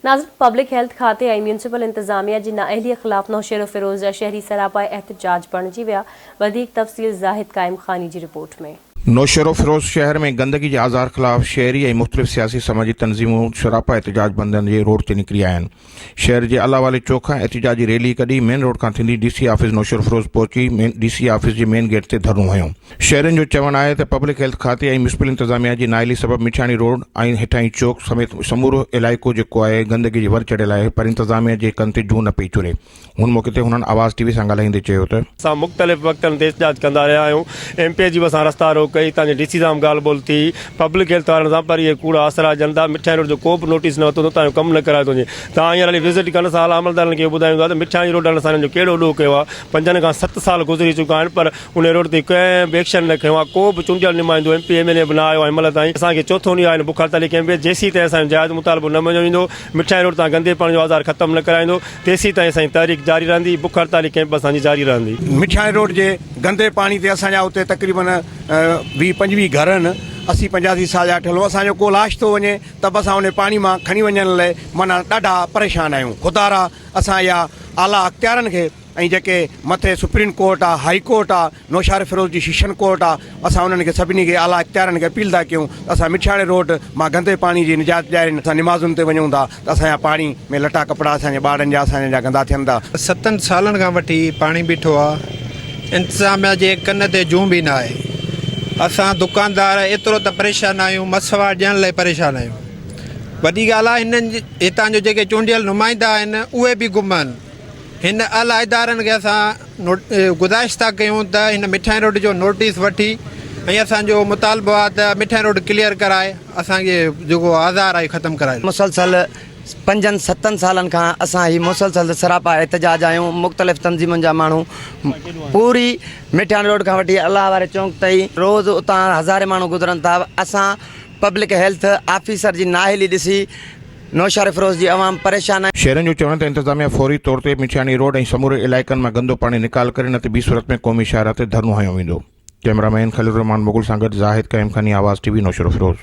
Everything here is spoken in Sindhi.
ناظرين پبلڪ هيلٿ کاتي ۽ ميونسپل انتظاميا جي نااهلي خلاف نوشهروفيروز جا شهري سراپا احتجاج بڻجي ويا، وڌيڪ تفصيل زاهد قائم خاني جي رپورٽ ۾. نوشهروفيروز شهر ۾ گندگي جي آزار خلاف شهري ۽ مختلف سياسي سماجي تنظيمون سراپا احتجاج بندن جي روڊ تي نڪري آيا آهن. شهر جي الله والي چوڪ کان احتجاجي ريلي ڪڍي مين روڊ کان ٿيندي ڊي سي آفيس نوشهروفيروز پهچي مين ڊي سي آفيس جي مين گيٽ تي ڌرڻو هنيو. شهرين جو چوڻ آهي ته پبلڪ هيلٿ کاتي ۽ ميونسپل انتظاميا جي نااهلي سبب مٺياڻي روڊ ۽ هيٺاهين چوڪ سميت سمورو علائقو جيڪو آهي گندگي جي ور چڙهيل آهي پر انتظاميا جي ڪن تي جون نه پئي چري. هن موقعي تي هنن آواز ٽي وي سان ڳالهائيندي چيو ته. اسان مختلف وقتن تي احتجاج ڪندا رهيا آهيون، ايم پي اي جي به اسان رستا روڪ ڪئي، هتان جي ڊي سي سان به ڳالهه ٻولهه ٿي، پبلڪ هيلٿ وارن سان پر اهي ڪوڙا آسرا ڏين ٿا، مٺياڻي روڊ جو ڪو به نوٽيس نه ورتو اٿن، تان جو ڪم نه ڪرايو ٿو وڃي، تان هينئر هلي وزٽ ڪن، اسان اعليٰ عملدارن کي اهو ٻڌايون ٿا ته مٺياڻي روڊ وارن سان هنن جو ڪهڙو ڏوهه ڪيو آهي، پنجن کان ست سال گذري چڪا آهن پر ان روڊ تي ڪنهن به ايڪشن نه کنيو آهي، ڪو به چونڊيل نمائندو M P M N A به نه آيو آهي هن مهل تائين، اسان کي چوٿون ڏينهن آهي هن بک هڙتالي ڪئمپ ۾ جيسين تائين اسان جو جائز مطالبو نه مڃيو ويندو، مٺياڻي روڊ تان گندي پاڻي جو آزار ختم نه ڪرايو ويندو، تيسين تائين اسان جي تحريڪ جاري رهندي، بک هڙتالي ڪئمپ اسان جي جاري رهندي. مٺياڻي روڊ جي گندي پاڻي تي اسان جا اتي تقريبن 20 25 گهر آهن، 80 85 سال جا ٺهيل اسان جو ڪو لاش ٿو وڃي ته به اسان انهي پاڻي مان کڻي وڃڻ لئه معنيٰ ڏاڍا پريشان آهيون، خدارا اسان اها اعليٰ اختيارن کي ۽ جيڪي مٿي سپريم ڪورٽ آ، هائي ڪورٽ آ، نوشهروفيروز جي شيشن ڪورٽ آ، اسان انهن کي سڀني کي اعليٰ اختيارن کي اپيل ٿا ڪيون ته اسان مٺياڻي روڊ مان گندي پاڻي جي نجات ڏيارين، اسان نمازن تي وڃون ٿا ته اسان جا پاڻي ۾ لٽا ڪپڙا اسان جي ٻارڙن جا اسان جا گندا ٿين ٿا. ستن سالن کان وٺي پاڻي بيٺو آ، انتظاميا جي ڪن تي جون به ناهي، اسان دڪاندار ايترو ته پريشان آهيون مسواڙ ڏيڻ لئي پريشان آهيون، وڏي ڳالهه آ هنن هتان جو جيڪي چونڊيل نمائندا آهن اهي به گم آهن. هن اعليٰ ادارن کي اسان گذارش ٿا ڪيون ته هن مٺائي روڊ جو نوٽيس وٺي ۽ اسان جو مطالبو آهي ته مٺائي روڊ ڪليئر ڪرائي اسان کي جيڪو آزار آهي ختم ڪرائي. مسلسل پنجن ستن سالن کان اسان هي مسلسل سراپا احتجاج آهيون مختلف تنظيمن جا ماڻهو پوري مٺياڻي روڊ کان وٺي الله واري چونڪ تائين روز اتان هزارين ماڻهو گذرن ٿا اسان پبلڪ هيلٿ آفيسر جي نااهلي ڏسي نوشهروفيروز جي عوام پريشان آهن. شهرين جو چوڻ ته انتظاميا فوري طور تي مٺياڻي روڊ ۽ سموري علائقن مان گندو پاڻي نيڪال ڪري نه ته ٻي صورت ۾ قومي شاهراهه تي ڌرڻو هنيو ويندو. ڪئميرا مين خليل الرحمان مغل سان گڏ زاهد قائم خاني آواز ٽي وي نوشهروفيروز.